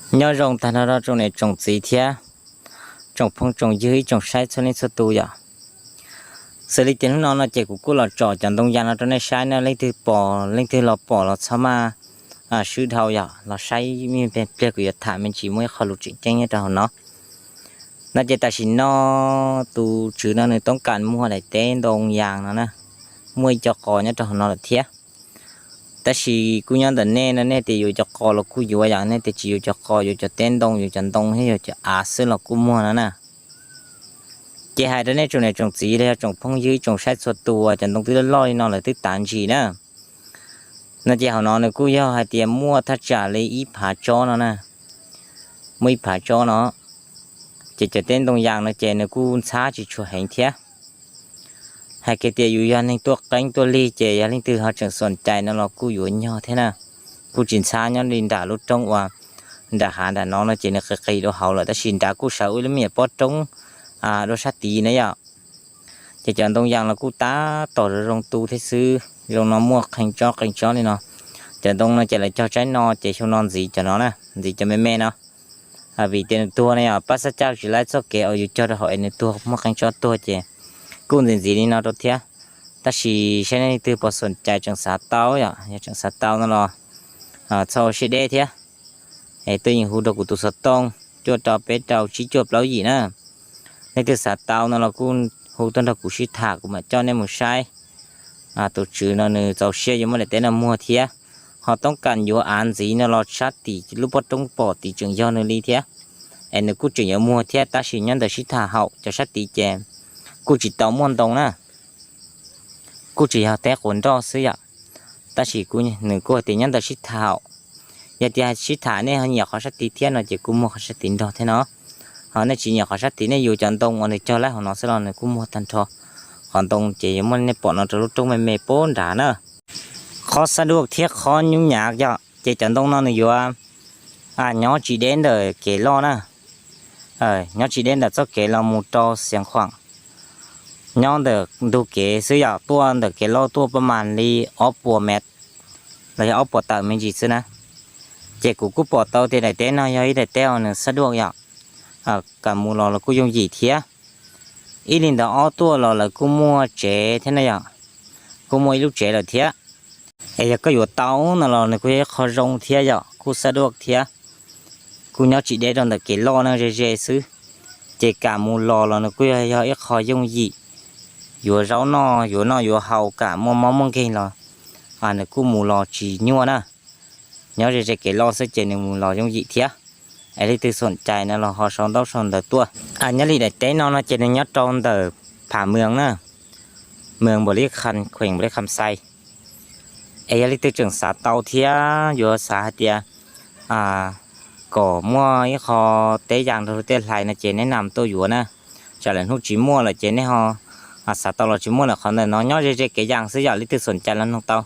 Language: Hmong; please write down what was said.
Nyob zoo tag nrho rau tsoom niam tsoom txiv thiab tsoom phooj tsoom ywg ib tsoom saib txhua leej txhua tus yom. Xws li tias hnub no no ces kuv kuj los tsom cov ntoo yas no rau nej saib na, leej twg pom leej twg los pom los txhob maj swb dhau yom, los saib me pliag kuv yuav tham me ntsis muaj ib qho lus tseem ceeb nyob rau hauv no. No ces tam sim no tus tswv no nws toob kas muag daim teb ntoo yas no na, muaj ib co qos nyob rau hauv no lawm thiab. Tab sis kuj nyob ntawm nej no, nej tias yuav cov qos los kuj yuav yom, nej tias tsis yuav cov qos, yuav cov teb ntoo, yuav cov ntoo thiab yuav cov av xwb los kuj muag no na. Ces hais rau nej tsoom niam tsoom txiv los yog tsoom phooj ywg ib tsoom saib txhua tus, cov ntoo twb loj loj li no lawm twb tav ntsis na. No ces hauv no nws kuj yog hais tias muaj thaj tsam li ib phav tsob no na, muaj ib phav tsob no. Ces cov teb ntoo yas no ces nws kuj ntxhab tsis tshua heev thiab. Hais kiag tias yus yog neeg tuaj qeeb tuaj lig ces yog leej twg ho tseem xom cai no los kuj yuav nyog thiab na. Kuj tsis ntxhab nyob li nram lub roob uas nram hav nram no no ces nws qis qis dua hauv lawm, tab sis nrad kuj sawv ua ib lub me nyuam pob roob dua sab tid na yom. Ces cov ntoo yas los kuj tab tom zoo tu thiab xwb, zoo no muaj qee tsob qee tsob li no. Cov ntoo no ces lawv cog tsaib no ces xyoo no ntxiv cov no na, ntxiv cov me me no. Vim tias nws tuag ne yom, pab xab caj tsis laib txoj kev uas yus cog rau hauv es nws tuag muaj qee tsob tuag ces kuj ntxiv ntxiv li no rau thiab. Tab sis saib nej leej twg puas xom cai tseem xav tau yom, yog tseem xav tau no los txhob ua siab deb thiab. Es tuaj yeem hu rau kuv tus xov tooj cuaj rau peb rau tsib cuaj plaub yim na. Leej twg xav tau no los kuj hu tuaj nrog kuv sib tham, kuv mam coj nej mus saib. Tus tswv no nws txaus siab yuav muab daim teb no muag thiab, ho toob kas yuav av ntxiv no los sab tim lub pob roob pom tid tseem yog nws li thiab. Es nws kuj tseem yuav muag thiab, tab sis nyob ntawm sib tham haum, cov sab tid ces kuj tsis tau muaj ntoo na, kuj tsis yog teb quas nroj xwb yom. Tab sis nws kuj hais tias nyob ntawm sib tham haum, yog tias sib tham nej ho nyiam qhov sab tid thiab no ces kuj muag qhov sab tid nrog thiab no. Ho nej tsis nyiam qhov sab tid, nej yuav cov ntoo uas nws cog laib hauv no xwb los nws kuj muag tag nrho. Qhov ntoo ces yuav muaj nej pom no rau lub roob me me puag nrad na. Qhov xab duaj thiab qhov nyuj nyav yom, ces cov ntoo no nws yuav nyob tsis deb ntawm kev loj na, nyob tsis deb ntawm txoj kev los mus rau Xiav Khuam, nyob ntawm ntug kev xwb yom, tuaj ntawm kev loj tuaj pab mas li ob puas mev los yog ob puas tawm me ntsis xwb na. Ces kuv kuj pom tau tias daim teb no yog ib daim teb uas nws xab duaj yom, kam mus los los kuj yooj yim thiab. Ib li ntawd ob tuaj los lawv kuj muaj tsev thiab na yom, kuj muaj ib lub tsev lawm thiab. Es yog koj yuav tau no los nws kuj yog ib qho zoo thiab yom, kuj xab duaj thiab, kuj nyob tsis deb rau ntawm kev loj na, ze ze xwb. Ces kam mus los los nws kuj yog yog ib qho yooj yim, yuav zaub noj yuav noj yuav haus kam muaj mob muaj nkeeg los nws kuj mus los tsis nyuaj na. Nyob ze ze kev loj xwb ces nws mus los yooj yim thiab. Es leej twg xom cai no los ho sau ntaub sau ntawv tuaj. Nyob li daim teb no no ces nws nyob rau ntawm Pham Mws na, Mws Npaum Li Kham, kheem Npaum Li Kham Xais. Es yog leej twg tseem xav tau thiab yuav xav hais tias kom muaj ib qho teb yas nrog luag tej hlais no ces neb nam tuaj yuav na. Tsam lawm hnub tsis muaj lawm ces nej ho xav tau los tsis muaj lawm. Qhov ntawm no nyob ze ze kev yas xwb yom, leej twg xom cai los noog tau.